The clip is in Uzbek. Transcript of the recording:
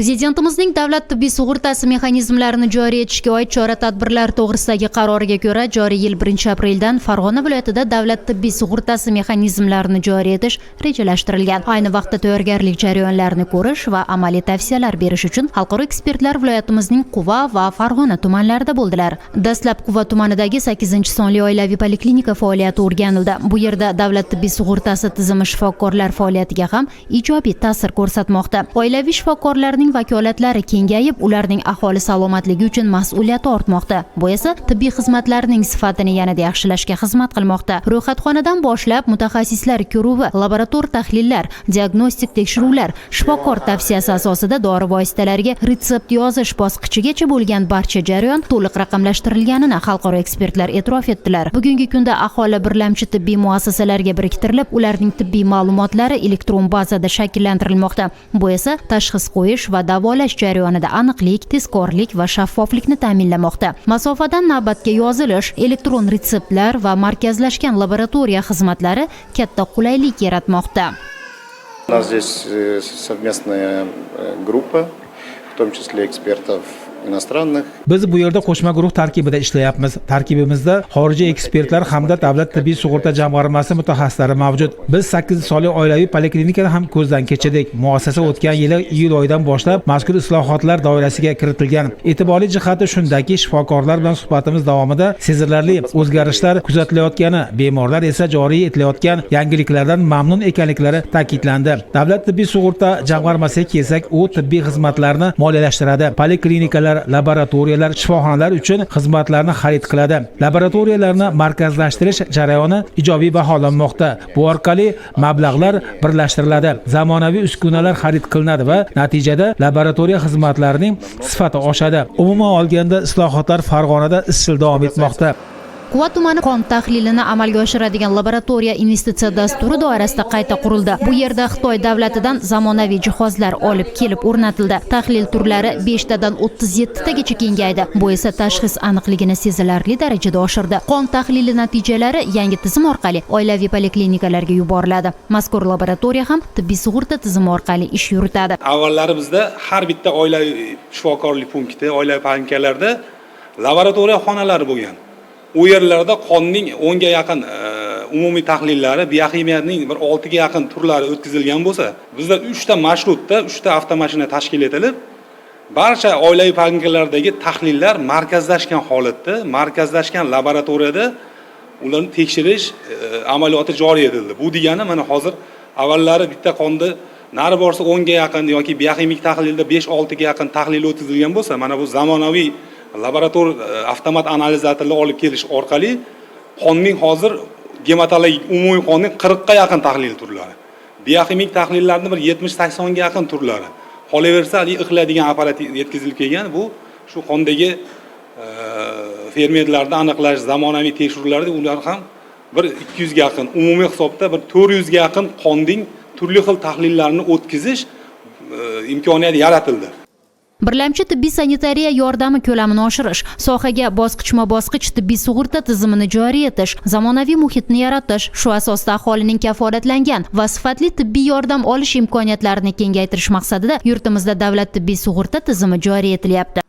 Prezidentimizning davlat tibbiy sug'urtasi mexanizmlarini joriy etishga oid chora-tadbirlar to'g'risidagi qaroriga ko'ra, joriy yil 1-apreldan Farg'ona viloyatida davlat tibbiy sug'urtasi mexanizmlarini joriy etish rejalashtirilgan. Ayni vaqtda tayyorgarlik jarayonlarini ko'rish va amaliy tavsiyalar berish uchun xalqaro ekspertlar viloyatimizning Quva va Farg'ona tumanlarida bo'ldilar. Dastlab Quva tumanidagi 8-sonli oilaviy poliklinika faoliyati o'rganildi. Bu yerda davlat tibbiy sug'urtasi tizimi shifokorlar faoliyatiga ham ijobiy ta'sir ko'rsatmoqda. Oilaviy shifokorlarning vakolatlari kengayib, ularning aholi salomatligi uchun mas'uliyati ortmoqda. Bu esa tibbiy xizmatlarning sifatini yanada yaxshilashga xizmat qilmoqda. Ro'yxatxonadan boshlab mutaxassislar ko'ruvi, laborator tahlillar, diagnostik tekshiruvlar, shifokor tavsiyasi asosida dori vositalariga retsept yozish bosqichigacha bo'lgan barcha jarayon to'liq raqamlashtirilganini xalqaro ekspertlar e'tirof etdilar. Bugungi kunda aholi birlamchi tibbiy muassasalarga biriktirilib, ularning tibbiy ma'lumotlari elektron bazada shakllantirilmoqda. Bu esa tashxis qo'yish va davolash jarayonida aniqlik, tezkorlik va shaffoflikni ta'minlamoqda. Masofadan navbatga yozilish, elektron retseptlar va markazlashgan laboratoriya xizmatlari katta qulaylik yaratmoqda. У нас здесь совместная группа, в том числе экспертов иностранных. Biz bu yerda qo'shma guruh tarkibida ishlayapmiz. Tarkibimizda xorijiy ekspertlar hamda davlat tibbiy sug'urta jamg'armasi mutaxassislari mavjud. Biz 8 sonli oilaviy poliklinikani ham ko'zdan kechirdik. Muassasa o'tgan yili iyul oyidan boshlab mazkur islohotlar doirasiga kiritilgan. E'tiborli jihati shundaki, shifokorlar bilan suhbatimiz davomida sezilarli o'zgarishlar kuzatilayotgani, bemorlar esa joriy etilayotgan yangiliklardan mamnun ekanliklari ta'kidlandi. Davlat tibbiy sug'urta jamg'armasiga kelsak, u tibbiy xizmatlarni moliyalashtiradi. Poliklinikalar, laboratoriyalar, shifoxonalar uchun xizmatlarni xarid qiladi. Laboratoriyalarni markazlashtirish jarayoni ijobiy baholanmoqda. Bu orqali mablag'lar birlashtiriladi, zamonaviy uskunalar xarid qilinadi va natijada laboratoriya xizmatlarining sifati oshadi. Umuman olganda, islohotlar Farg'onada izchil davom etmoqda. Quva tumani qon tahlilini amalga oshiradigan laboratoriya investitsiya dasturi doirasida qayta qurildi. Bu yerda Xitoy davlatidan zamonaviy jihozlar olib kelib o'rnatildi. Tahlil turlari 5 tadan 37 tagacha kengaydi. Bu esa tashxis aniqligini sezilarli darajada oshirdi. Qon tahlili natijalari yangi tizim orqali oilaviy poliklinikalarga yuboriladi. Mazkur laboratoriya ham tibbiy sug'urta tizimi orqali ish yuritadi. Avvallari bizda har bitta oilaviy shifokorlik punkti, oilaviy poliklinikalarda laboratoriya xonalari bo'lgan. U yerlarda qonning 10 ga yaqin umumiy tahlillari, bioximiyaning bir 6 ga yaqin turlari o'tkazilgan bo'lsa, bizda uchta marshrutda uchta avtomashina tashkil etilib, barcha oilaviy poliklinikalardagi tahlillar markazlashgan holatda, markazlashgan laboratoriyada ularni tekshirish amaliyoti joriy etildi. Bu degani, mana hozir avvallari bitta qonni nari borsa 10 ga yaqin yoki bioximik tahlilda 5-6 ga yaqin tahlil o'tkazilgan bo'lsa, mana bu zamonaviy laborator avtomat analizatorlar olib kelish orqali qonning hozir gematologik umumiy qonning 40 ga yaqin tahlil turlari, bioximik tahlillarni bir 70-80 ga yaqin turlari, qolaversa, haligi ixlaydigan apparat yetkazilib kelgan. Bu shu qondagi fermentlarni aniqlash zamonaviy tekshiruvlarda ular ham bir 200 ga yaqin, umumiy hisobda bir 400 ga yaqin qonning turli xil tahlillarini o'tkazish imkoniyati yaratildi. Birlamchi tibbiy sanitariya yordami ko'lamini oshirish, sohaga bosqichma bosqich tibbiy sug'urta tizimini joriy etish, zamonaviy muhitni yaratish, shu asosda aholining kafolatlangan va sifatli tibbiy yordam olish imkoniyatlarini kengaytirish maqsadida yurtimizda davlat tibbiy sug'urta tizimi joriy etilyapti.